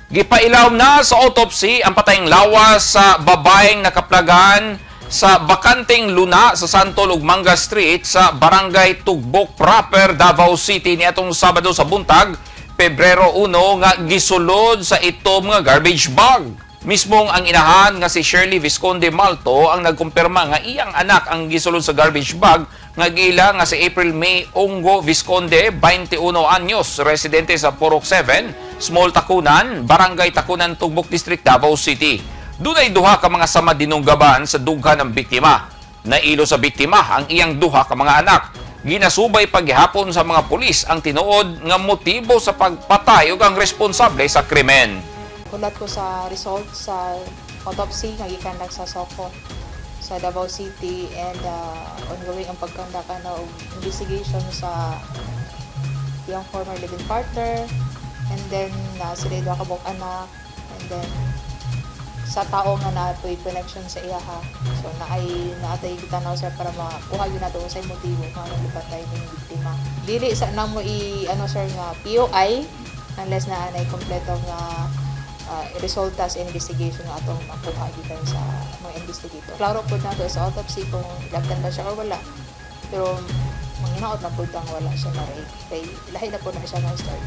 Gipailawom na sa autopsy ang patayng lawas sa babaeng nakaplagan sa bakanteng luna sa Santol ug Manga Street sa Barangay Tugbok Proper, Davao City niadtong Sabado sa buntag, Pebrero 1, nga gisulod sa itom nga garbage bag. Mismong ang inahan nga si Shirley Visconde Malto ang nagkumpirma nga iyang anak ang gisulod sa garbage bag nga giila nga si April May Ongo Visconde, 21 anyos, residente sa Purok 7, Small Tacunan, Barangay Tacunan, Tugbok District, Davao City. Dunay duha ka mga sama dinunggaban sa dughan ng biktima. Nailo sa biktima ang iyang duha ka mga anak. Ginasubay paghihapon sa mga pulis ang tinuod nga motibo sa pagpatay ug ang responsable sa krimen. Hulat ko sa result sa autopsy nga gikandak sa SOCO sa Davao City and ongoing ang pagkandak og investigation sa iyang former living partner and then na sila duha ka buok anak and then sa tao nga naa poy connection sa iyaha. So naay naatay gitanaw, sir, para makuha gyud nato unsay motibo nga nagpatay ning biktima. Dili sa namo i ano, sir, nga POI unless na anay kompleto nga resulta sa investigation nga atong makuha gikan sa mga investigator. Klaro pud nato sa autopsy kung ilabtan ba siya or wala. Pero manghinaot na pud tang wala siya na rape. Kay lahi na pud na siya nga story.